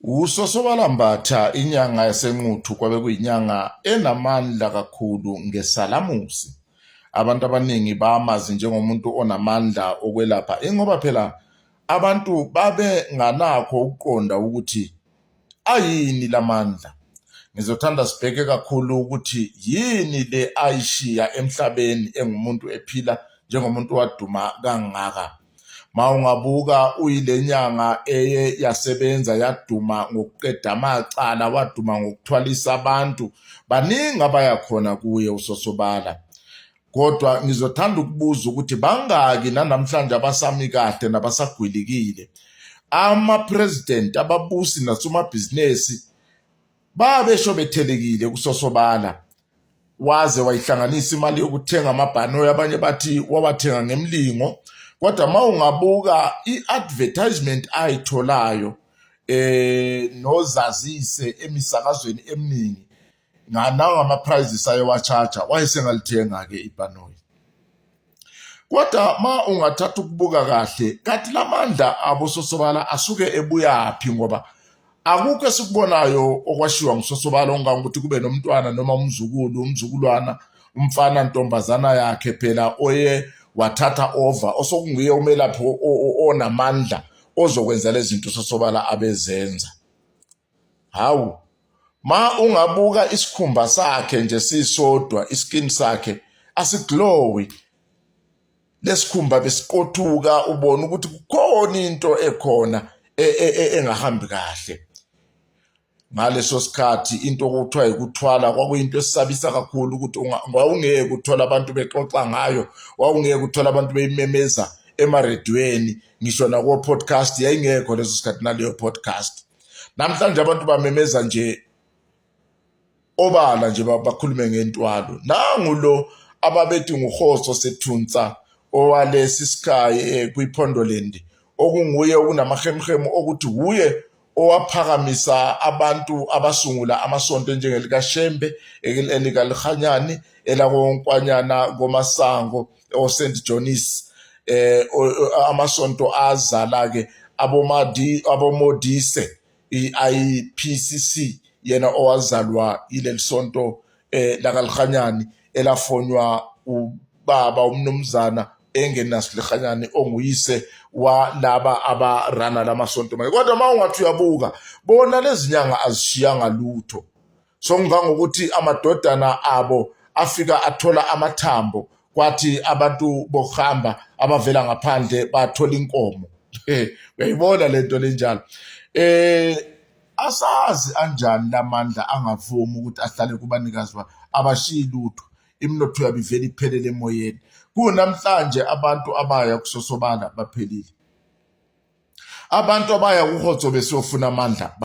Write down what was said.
USosobala Mbatha inyanga yaseNquthu kwabe kuyinyanga enamandla kakhulu ngesalamusi. Abantu abaningi bamazi njengomuntu onamandla okwelapha ingoba phela abantu babenganakho ukuqonda ukuthi ayini lamandla. Ngizothanda sibheke kakhulu ukuthi yini le ayishiya emhlabeni engumuntu ephila njengomuntu waduma kangaka. Mawungabuka uyile nyanga eye yasebenza yaduma ngokuqeda amacala, waduma ngokuthwalisa abantu. Baningi abaya khona kuye uSosobala. Kodwa ngizothanda ukubuza ukuthi bangaki nanamhlanje abasami kahle nabasagwilikile. Ama-president, ababusi nasomabhizinisi Babesho bethelekile kuSosobala waze wayihlanganisa imali yokuthenga amabhanoyi, abanye bathi wawathenga ngemlingo, kodwa uma ungabuka i-advertisement ayitholayo nozazise emisakazweni eminingi nangama-prizes ayewa-charge-a wayesengalithenga-ke ibhanoyi. Kodwa ma ungathatha ukubuka kahle kathi lamandla abososobala asuke ebuyaphi ngoba akukho esikubonayo okwashiwa ngusosobala ongangokuthi kube nomntwana noma umzukulu umzukulwana umfana ntombazana yakhe phela oye wathatha over osokunguye umelaphi onamandla ozokwenza lezi zinto sosobala abezenza. Hawu, ma ungabuka isikhumba sakhe nje sisodwa, iskin sakhe asiglowi. Lesikhumba besiqothuka ubona ukuthi kukhona into ekhona e, e, e, engahambi kahle. Ngaleso sikhathi into okuthiwa yikuthwala kwakuyinto esabisa kakhulu ukuthi wawungeke uthole abantu bexoxa ngayo, wawungeke uthole abantu beyimemeza emarediyweni ngisho nako-podcast yayingekho leso sikhathi naleyo podcast. Namhlanje abantu bamemeza nje obala nje bakhulume ngentwalo. Nangu lo ababethi nguHoso Sethunsa owalesi sikhayi eh, kwiPondoland okunguye okunamahemuhemu okuthi wuye owaphakamisa abantu abasungula amasonto njengelikaShembe, elikaLihanyane, elakoNkwanyana koMasango, oSt John's eh amasonto azala ke abomadi abomodise i-IPCC yena owazalwa ileli sonto eh lakaLihanyane elafonywa ubaba umnumzana engenasiLihanyane onguyise walaba abarana lamasonto manje. Kodwa uma ungathi uyabuka bona lezinyanga azishiyanga lutho, sokungangokuthi amadodana abo afika athola amathambo, kwathi abantu bokuhamba abavela ngaphandle bathola inkomo. Uyayibona lento lenjalo. Asazi anjani lamandla angavumi ukuthi ahlale kubanikazi abashiyi lutho, iminotho yabo ivele iphelele emoyeni. Kunamhlanje abantu abaya kusosobala baphelile, abantu abaya kuHotso besiyofuna amandla.